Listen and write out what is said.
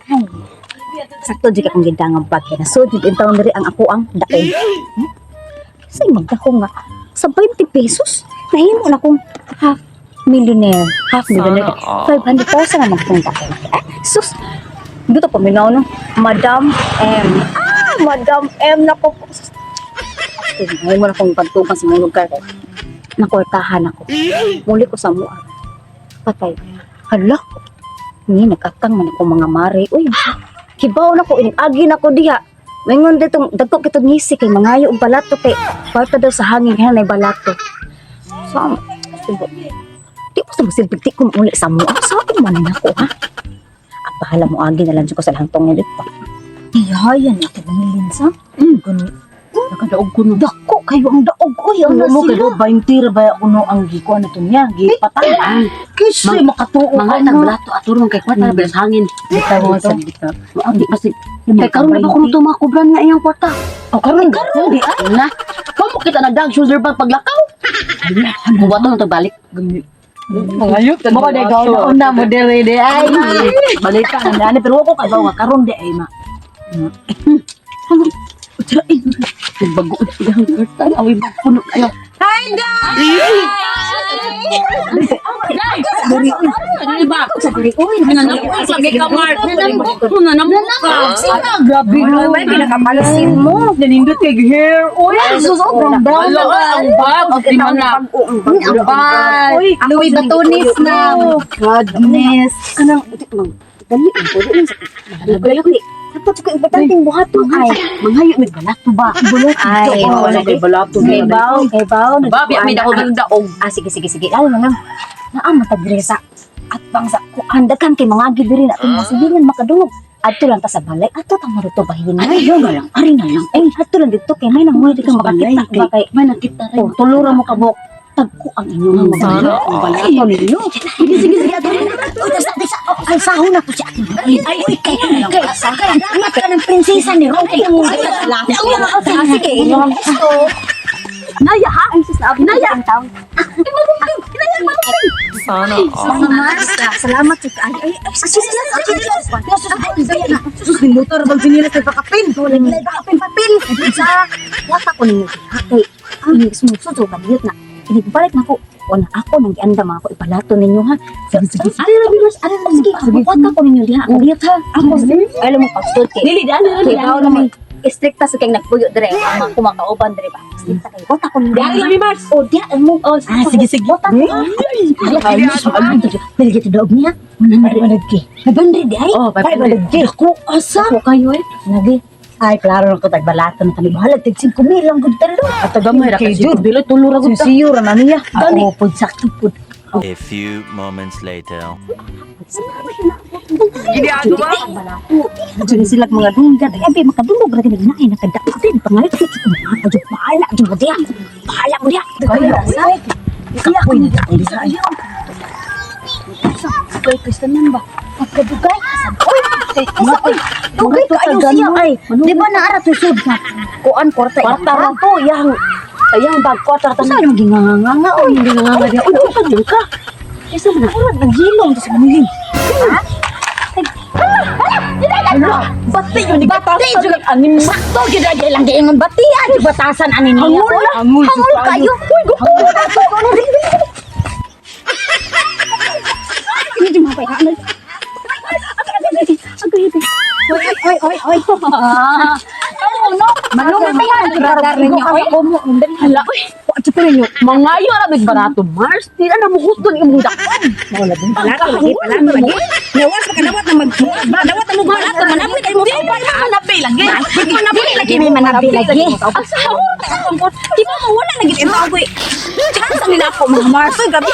Ay, sakto jud akong gidangag bag kay nasud jud intawon diri ang ako ang daog. Say magdako nga sa 20 pesos nahimo na kong half millionaire, half millionaire. 500,000 na magtong dako. Eh, sus. Dito pa minaw no. Madam M. Ah, Madam M nako po. Sus. Ngayon mo na kong pagtukan sa mga lugar kay nakortahan ako. Muli ko sa mua. Patay. Hala. Ni nagkatang man ako mga mare. Uy, kibaw na ko ining agi na ko diha. Maingon ditong dagko kitong ngisi kay mangayo og balato kay kwarta daw sa hangin kay nay balato. So, sibo. Di ko sa masilbig di ko mauli sa mua. Sa man na ako ha. Ah, bahala mo agi na lang jud ko sa lahang tungod pa. Iyayan ako mangilin sa. Gani. Nakadaog ko no. Dako kayo ang daog oy ang Ano mo sila. kayo 20 ra ba ako no ang gikuan na to niya, gipatay. Kasi makatuo Mga ka itang na. balato ato ron kay kwarta na bilas hangin. Bitaw sa bitaw. Ang di pasig. Kay karon na ba kuno to mga kubra niya iyang kwarta? Oh, karon karon di ah. Na. Kamo kita nagdag shoulder bag paglakaw. Buwato na to balik. Mangayop ta. Mo day gaw na mo dire di ay. Balita na ani pero ako kabaw nga karon di ay ma. Bago ang kwarta awi puno kayo. Diri ba? Sa diri oy. Nanambok lagi ka Mark. Nanambok mo nanambok ka. Sina grabe no. May pinakapansin mo. Nanindot kay hair. Oy, sus oh, brown brown Alo, ang bag, ang lima na. Ang bag. Louis Vuittonis na. Goodness. Kanang dali ang pwede lang sa dali. Dapat ko importanteng buhaton ay Manghayo mig balato ba? ay Wala wala kay balato. Kay baw, kay baw. Babi may dako ng daog. Ah, sige, sige, sige. Lalo na lang. Naa matagre sa at bang sa kuan daghan kay mga diri na itong silingan makadungog. Adto lang ta sa balay. Adto ta maruto bahin. Ay, na lang. Ari na lang. Ay, adto lang dito kay may nangulit kang makakita ba kay May nakita rin. oh, tulura mo kabok. Tagko ang inyong mga Sana ang balato ninyo. Sige, sige, sige. Adto na. Uy, dasa, dasa. Oh, ay, sahon na to siya. Ay, ay, uy, kay, kay, kay, anak ka ng prinsesa ni Ron. Ay, ah, sige, inyong gusto. Naya, ha? Ay, sus, Naya. Sana all. Salamat. Salamat. Ay, ay, ay, sus, sus, sus, sus, sus, sus, Sus ni motor bang sinila kay pakapin. wala nila papel papel. Sa wata ko ninyo. Kay ang sumusunod sa kabiyot na inibalik na ko. Wala ako nang gianda mga ko ipalato ninyo ha. Sige, sige. Ari ra viewers, ari ra sige. Wata ko ninyo diha. Ang biyot ha. Ako alam mo pagsulti. Kay Dili dali kay bawo naman istrikta sa kay nagpuyo dire ang mga kumakauban dire ba. Istrikta kay wata ko ninyo. Dali lang Mars. O diha mo. Oh, Ah, sige sige. Wata ko. Ay, dili daog niya. 100 k. 500 di ay. Oh, 500 k. Ako asa. Ako kayo eh. Nagi. Ay, klaro na ko tagbalato na kami. Bahala, tig 5 mil lang gud talo. At gamay ra Kay kasi Jude. bilo tulo ra gud ta. Sisiyo ra na niya. Gani. Oo, pud sakto pud. A few moments later. Diyan sila mga dunggan. Ay, abi, makadungog ra gani na ay nakadako din. Pangalit ko ko mga jud bahala jud mo diya. Bahala mo diya. Kaya sa. Kaya ko ni sa. Kay Kristanan ba? Pagkadugay sa oy. Asa oy. Dugay kaayo siya ay. Di ba naara to sud na kuan kwarta. Kwarta ra to yang yang bag kwarta ra Sa ano ginganganga oy. Hindi nga nga diya. Uy, unsa jud ka? Isa man na naghilom to sa manilin. Ala, bati yun ni Bati jud ang anim. Sakto gyud ay lang giingon bati ay batasan ani niya. Hangol, hangol jud Hangol kayo. Uy, gusto ko na to. Ano rin? Hindi mo pa ano. Oy, oy, oy, oy. Ano no? Manungan brother ninyo. Oy, Hala, uy. Wa jud ninyo. Mangayo ra mig barato Mars. Di na mo huston imong dakon. Palato lagi, palato lagi. Nawas ka nawat na mag nawat na mo balato manabi kay mo sa uban. Manabi lagi. Manabi lagi may manabi lagi. Ang sahur ta akong di ba mo wala lagi ito ako. Chance ang nila ako mga Mars. Uy, Grabe.